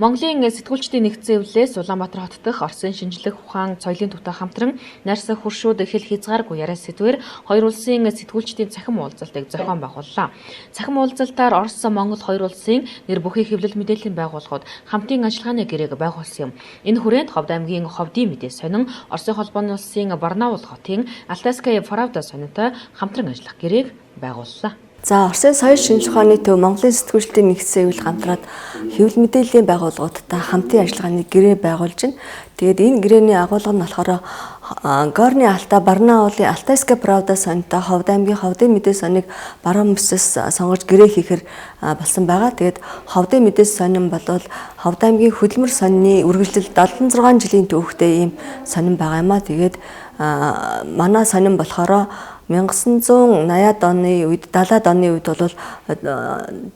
Монголын сэтгүүлчдийн нэгдсэн хэвлэлээс Улаанбаатар хот дахь Оросын шинжлэх ухаан соёлын төвтэй хамтран найрсаг хөршүүд хэл хязгааргүй яриа сэдвээр хоёр улсын сэтгүүлчдийн цахим уулзалтыг зохион байгууллаа. Цахим уулзалтаар Орос, Монгол хоёр улсын нэр бүхий хэвлэл мэдээллийн байгууллагууд хамтын ажиллагааны гэрээг байгуулсан юм. Энэ хүрээнд Ховд аймгийн Ховдын мэдээ сонин Оросын холбооны улсын Барнаул хотын Алтайская Правда сонинтой хамтран ажиллах гэрээг байгууллаа. За, Оросын соёл шинжлэх ухааны төв, Монголын сэтгүүлчдийн нэгдсэн хэвлэл хамтраад хэвлэл мэдээллийн байгууллагуудтай хамтын ажиллагааны гэрээ байгуулж байна. Тэгээд энэ гэрээний агуулга нь болохоор Горны Алтай, Барнаулын Алтайская Правда сонинтой Ховд аймгийн Ховдын мэдээ соныг баруун бүсэс сонгож гэрээ хийхээр болсон байгаа. Тэгээд Ховдын мэдээ сонин болвол Ховд аймгийн хөдөлмөр сонины үргэлжлэл 76 жилийн түүхтэй ийм сонин байгаа юм а. Тэгээд манай сонин болохоор 1980-ад оны үед, 70-ад оны үед бол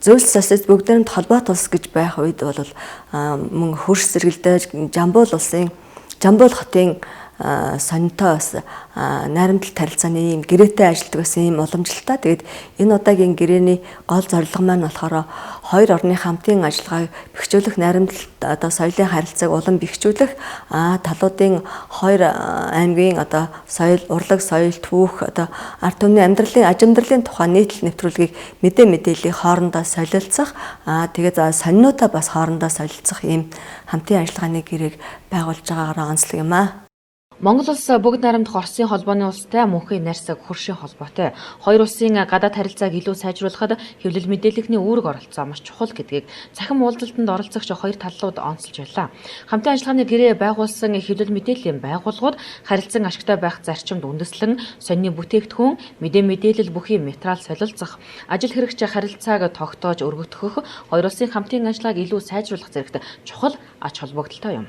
зөөлс социалист бүгдээрэнд холбоот улс гэж байх үед бол мөн хөрс зэрэгэлдэж Жамбул улсын Жамбул хотын сонинтой бас найрамдал харилцааны ийм гэрээтэй ажилладаг байсан ийм уламжлалтай. Тэгээд энэ удаагийн гэрээний гол зорилго маань болохоор хоёр орны хамтын ажиллагааг бэхжүүлэх, найрамдал одоо соёлын харилцааг улам бэхжүүлэх, талуудын хоёр аймгийн одоо соёл, урлаг, соёл, түүх, одоо ард түмний амьдралын аж амьдралын тухай нийтлэл нэвтрүүлгийг мэдээ мэдээллийг хоорондоо солилцох, тэгээд сонинуудаа бас хоорондоо солилцох ийм хамтын ажиллагааны гэрээг байгуулж байгаагаараа онцлог юм аа. Монгол улс бүгд найрамдах Оросын холбооны улстай мөнхийн найрсаг хөршийн холбоотой. Хоёр улсын гадаад харилцааг илүү сайжруулахад хэвлэл мэдээллийнхний үүрэг оролцоо маш чухал гэдгийг цахим уулзалтанд оролцогч хоёр талууд онцолж байлаа. Хамтын ажиллагааны гэрээ байгуулсан хэвлэл мэдээллийн байгууллагууд харилцан ашигтай байх зарчимд үндэслэн сонины бүтээгдэхүүн, мэдээ мэдээлэл бүхий материал солилцох, ажил хэрэгч харилцааг тогтоож өргөтгөх, хоёр улсын хамтын ажиллагааг илүү сайжруулах зэрэгт чухал ач холбогдолтой юм.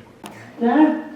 За.